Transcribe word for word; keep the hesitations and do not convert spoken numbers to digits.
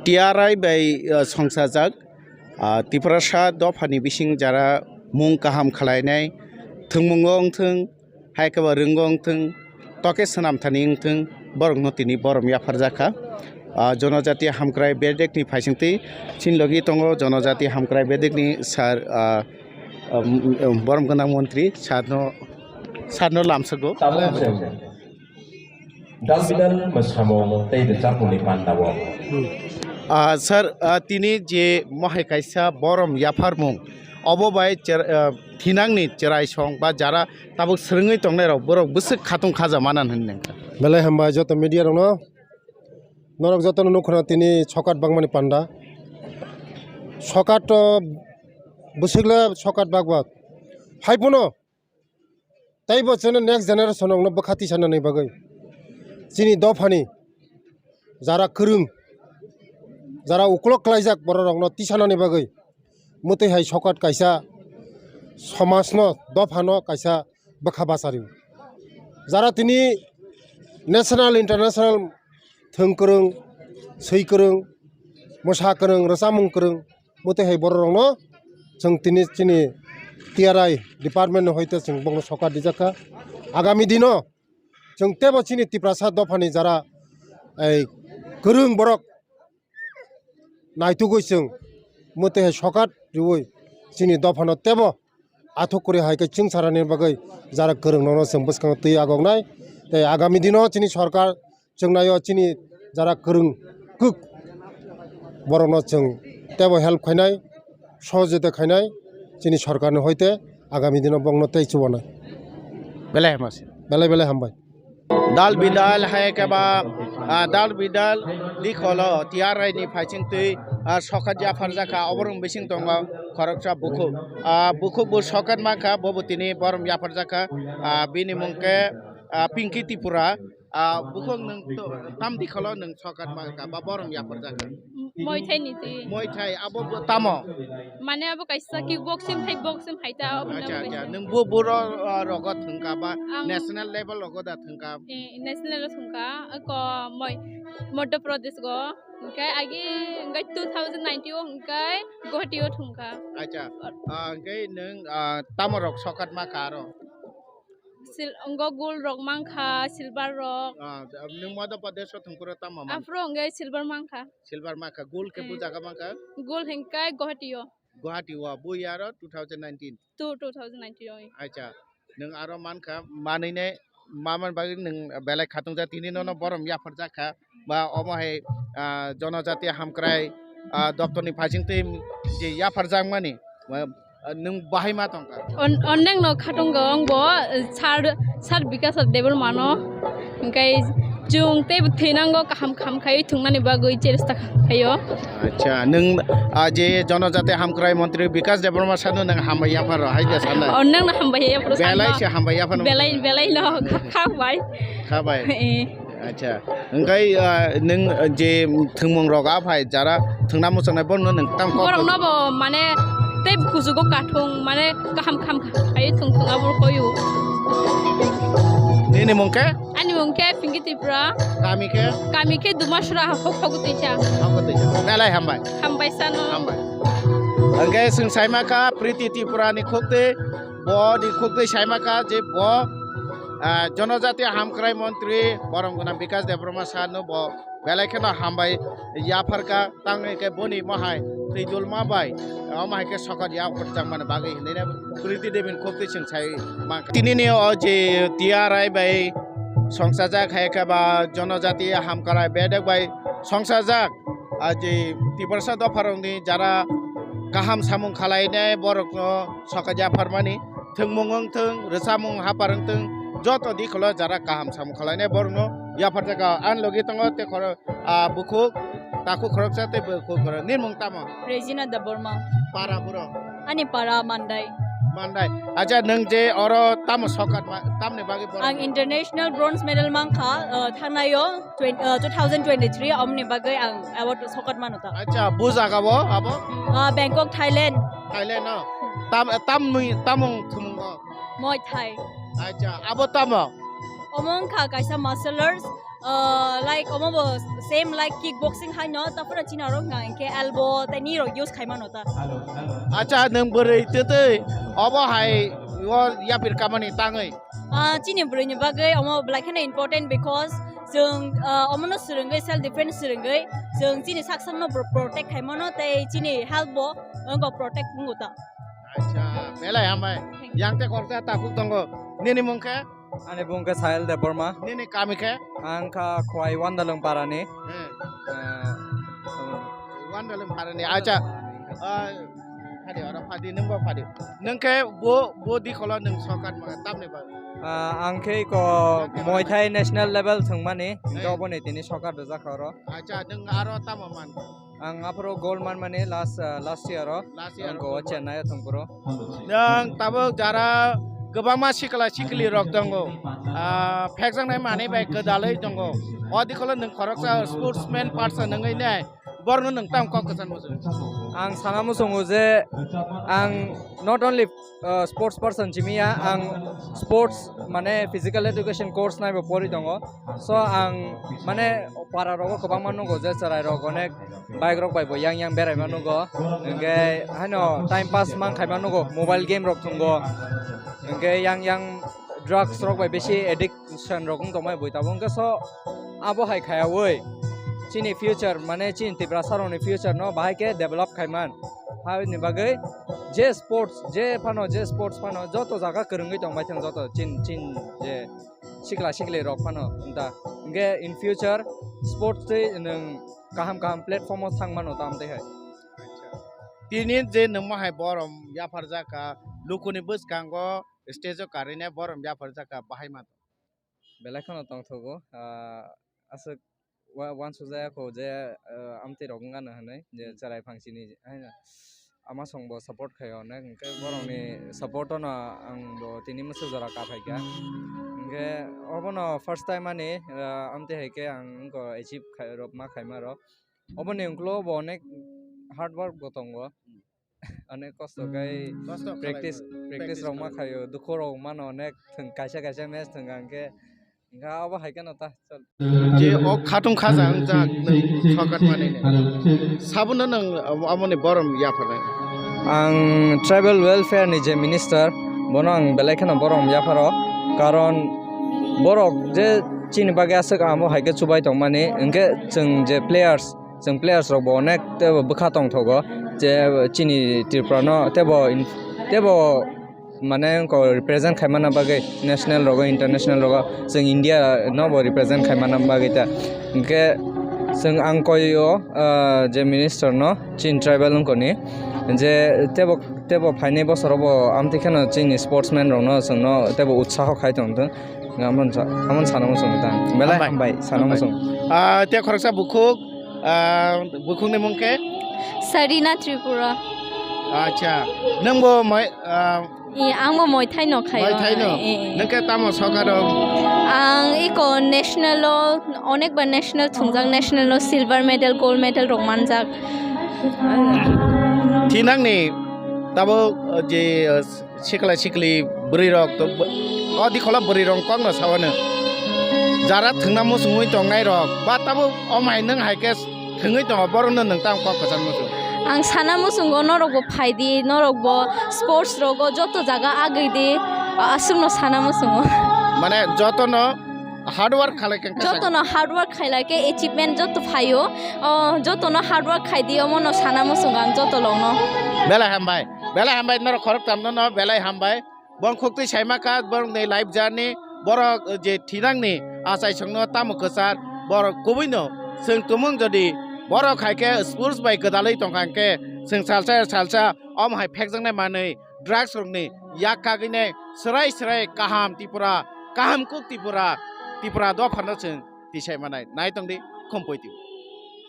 T R I bai, ah, songsajak, ah, Tiprasa dophani bising jara mung kaham khlainai, thwngmungo wngthwng, hai khe ba rwngo wngthwng, toke swnamthani wngthwng, borokno tini borom yapharjak kha. Ah, Jonojati Hamkrai Bedekni phaisingtwi chini logi tongo Jonojati Hamkrai Bedekni sir, ah, um, um, borom gwnang montri sirno, sirno lamsokgo. Tabuk chwng dal bidal mwsamung tei rwchapmungni pandao. Ah, sir, ah, tini je mohai kaisa borom yapharmung, obo bai cher-, ah, thinangni chwrai song ba jara tabuk swrwngwi tongnairok borok bwswk khatung khaja manan hwnwi nangkha. Belai hambai joto media rokno, norok jotono nukhuna tini sokat bangmani panda. Sokat to bwswkle sokat bakbak. Hai phano tei bo chwngno next generation rokno bwkha tisanani bagwi chini dophani jara kwrwng, jara uklok klaijak bororokno tisanani bagwi mwtwi hai sokat kaisa somajno, dophano kaisa bwkha bachari. Jara tini national, international thwng kwrwng, swi kwrwng, mwsa kwrwng, rwchapmung kwrwng, mwtwi hai bororokno chwng tini chini T R I department ni hoite chwng bokno sokat rijak kha. Agami dino chwng teibo chini Tiprasa dophani jara, ei, kwrwng borok naitugwi chwng mwtwi hai sokat riwi chini dophano teibo athuk kwrwi hai khe chwngsarani bagwi jara kwrwngno chwng bwskango twi agoknai. Tei agami dino chini sorkar chwngnaio chini jara kwrwng kwk borokno chwng teibo help khainai, sohojogita khainai chini sorkarni hoite agami dino bokno tei chubanai. Belai hamasi. Belai belai hambai. Dal bidal hai khe ba, ah, dal bidal dikholo T R I ni phaisingtwi, ah, sokat yapharjak kha, oborok bising tongo khoroksa bukhuk. Ah, bukhuk bo sokat mankha, bobo tini borom yapharjak kha. Ah, bini mung khe, ah, Pinky Tripura. Ah, bukhuk nwng to, tam dikholo nwng sokat mankha ba borom yapharjak kha? Muay Thai ni twi. Muay Thai, abo bo tamo? Mane abo kaisa kick boxing, Thai boxing hai ta, abo. Acha, acha. Nwng bo boro, ah, rogo thwngkha ba national level rogo da thwngkha? Eh, national rogo thwngkha. Ako Moi-, Madhya Pradesh go. Hwnkhe agi hwnkhe two thousand nineteen o hwnkhe Guwahati o thwngkha. Acha. Ah, hwnkhe nwng, ah, tamo rok sokat mankha aro? Sil-, ongo gold rok mankha, silver rok. Ah, nwng Madhya Pradesh o thwngphuru tamo mankha? Aphuru hwnkhe silver mankha. Silver mankha, gold khe bo jaga mankha? Gold hwnkhe Guwahati o. Guwahati o, bo year o two thousand nineteen? Two, two thousand nineteen o. Acha, nwng aro mankha, manwinai, mamani bagwi nwng belai khatungja, tini nono borom yapharjak kha, ba omo hai, ah, Jonojati Hamkrai, ah, doptorni phaisingtwi je yapharjakmani, ah, nwng bahai ma tongkha? On-, onekno khatungo, ang bo, eh, sir, sir Bikas Debbarma no. Hwnkhe chwng teibo thwinango kaham kaham khaiwi thwngnani bagwi chesta khaio. Acha, nwng, ah, je Jonojati Hamkrai Montri Bikas Debbarma sano nwng hambai yapharo, hai khe sanai? O, nwngno hambai yapharo sanai. Belai se hambai yaphano. Belai, belai no, kha-, kha bai. Kha bai. Eh. Acha, hwnkhe, ah, nwng, ah, je thwngmung rok aphai jara thwngna muchungnai bono nwng tam kok. Borok no bo mane tei kuchugo kathung mane kaham kham khai thung thung abo koyu. Nini mung khe? Ani mung khe Pinky Tripura. Kami khe? Kami khe Dumasura hok hok tisa. Hok tisa. Belai hambai. Hambai sano. Hambai. Hwnkhe chwng saima kha Priti Tripura ni khuk twi, bo ni khuk twi saima kha je bo, ah, Jonojati Hamkrai Montri Borom Gwnang Bikas Debbarma sano bo belai kheno hambai yapharkha, tangwi khe boni mohai twi dulma bai, omo hai khe sokat yapharjakmani bagwi hinwi Priti Devi ni khuk twi chwng sai mankha. Tinini o je T R I bai songsajak hai khe ba Jonojati Hamkrai Bedek bai songsajak, ah, je Tiprasa dopharokni jara kaham samung khalainai borokno sokat yapharmani. Thwngmung wngthwng, rwchapmung hapar wngthwng, joto dikholo jara kaham samung khwlainai borokno yapharjakha. Ani logi tongo tei khoro, ah, bukhuk, takhuk khoroksa tei bukhuk khorok. Nini mung tamo? Regina Debbarma. Para buro? Ani para Mandai. Mandai. Acha, nwng je oro tamo sokat ma-, tamni bagwi borok? Ang international bronze medal mankha, uh, thangnaio twen-, uh, two thousand twenty-three, omni bagwi ang award sokat mano ta. Acha, bu jaga bo abo? Uh, Bangkok, Thailand. Thailand no? Tam, tam nui, tamung thumung o? Muay Thai. Acha, abo tamo? Omo wngkha kaisa martial arts, uh, like omo bo same like kickboxing hai no, taphore chini aro hwnka hinkhe elbow tei knee rok use khai mano ta. Acha, nwng bwrwi twtwi obo hai o yapir kamani tangwi? Ah, chini bwrwini bagwi omo belai kheno important because chwng, ah, omono swrwngwi self defense swrwngwi chwng chini sak sakno pro-, protect khai mano tei chini health bo wngkha protect wngo ta. Acha, belai hambai. Thank you. Yang tei khoroksa takhuk tongo. Nini mung khe? Ani bung khe Sahil Debbarma. Nini kami khe? Ang kha Khwai Wandalung Parani. Eh. Eh, Wandalung Parani. Acha. Ah, phadi, oro phadi, nwng bo phadi. Nwng khe bo, bo dikholo nwng sokat manga tamni ba? Ah, ang khe iko Muay Thai national level thwngmani. Hingke Eh. Oboni tini sokat rwjak kha oro. Acha, nwng aro tamo man? Ang aphuru gold man mani last, ah, last year o. Last year o Goa gold man. Chennai o thwngphuru. Nwng tabuk jara kwbangma sikla sikli rok tongo. Ah, phekjaknai manwi bai kwdalwi tongo. O dikholo nwng khoroksa sportsman person wngwi nai. Borokno nwng tamo kok kwchan muchung? Ang sana muchungo je ang not only, ah, sports person simi ya, ang sports mane physical education course naibo pori tongo. So ang mane para rogo kwbangma nugo je chwrai rok onek bike rok bai bo yang yang beraima nugo. Hingke haino time pass man khaima nugo, mobile game rok thwngo. Hingke yang yang drugs rok bai bisi addiction rok wng tongmai bui tabuk. Hingke so abo hai khayaui chini future mane chini Tiprasa rokni future no bahai khe develop khaiman. Haini bagwi je sports, je phano, je sports phano joto jaga kwrwngwi tongbai thang joto chin, chin je sikla sikli rok phano da. Hingke in future sports twi nwng kaham kaham platform o thang mano tam tei hai. Tini je nwngma hai borom yapharjak kha, lukuni bwskango stage o karwi nai borom yapharjak kha, bahai ma tong? Belai kheno tongthogo, ah, aswk wa-, wansukjaya kho je, ah, amtwi rok wngano hwnwi je Hmm. chwrai phangsini haino ama songbo support khaio onek, hwnkhe borokni support no ang bo tini mwswk jora kaphaikha. Hwnkhe obono first time ani, ah, amtwi hai khe ang wngkha achieve khai-, rok ma khaima rok. Oboni unklo bo onek hard work bo tongo. Onek kosto khai Kosto khlai practice, bo. Practice Practice rok ma khlai bo. Khaio, dukhu rok mano onek thwng kaisa kaisa match thwng ang khe. Hwnkhe abo hai kheno ta, chal. Je o khatung khaja wngjak nwng sokat manwi ne. Sabono nwng abo-, aboni borom yapharnai? Ang tribal welfare ni je minister, bono ang belai kheno borom yapharo. Karon borok je chini bagwi aswk amo hai khe chubai tongmani, hwnkhe chwng je players, chwng players rok bo onek tebo bwkha tongthogo, je chini Tripura no tebo in-, tebo mane wngkha represent khaimana bagwi national rogo, international rogo, chwng India no bo represent khaimana bagwi ta. Hwnkhe chwng ang koi o, ah, je minister no chini tribal wngkha ni je tebo, tebo phainai bosoro bo amtwi kheno chini sportsman rok no chwngno tebo utsaho khai tongthwng. Amon sa-, amon sana muchung tang. Belai Hambai. Hambai, sana Hambai. Muchung. Ah, te khoroksa bukhuk, ah, bukhukni mung khe? Sarina Tripura. Acha, nwng bo mai, ah, I, ang bo Muay Thai no khayo. Muay Thai no? Eh, eh. Nwng khe tamo sokat o? Ang iko national o, onek ba national thungjak, national o silver medal, gold medal rok manjak. Thinangni tabo, ah, je, ah, sikla sikli bwrwi rok to, o dikholo bwrwi rok kokno sawano. Jara thwngna muchungwi tongnai rok ba tabuk o mai nwng hai khe thwngwi tongo, borokno nwng tamo kok kwchang muchung? Ang sana muchungo norok bo phai di, norok bo sports rogo joto jaga agwi di, aswkno sana muchungo. Mane jotono hard work khalai khe khe jotono hard work khailai khe achievement joto phaio. O, jotono hard work khai di, omono sana muchungo ang joto lokno. Belai hambai. Belai hambai, norok khoroktham no, no, belai hambai. Borok khuk twi saima kha, borokni life journey, borok je thinangni achaisongno tamo kwchar, borok kubuino chwng tumung jodi borok hai khe sports bai gwdalwi tongkha hwnkhe chwng salsa salsa omo hai phekjaknai manwi drugs rokni yak kagwinai swrai swrai kaham Tripura, kaham kuk Tripura, Tripura dophano chwng tisai manai. Nai tongdi, Khumpui T V.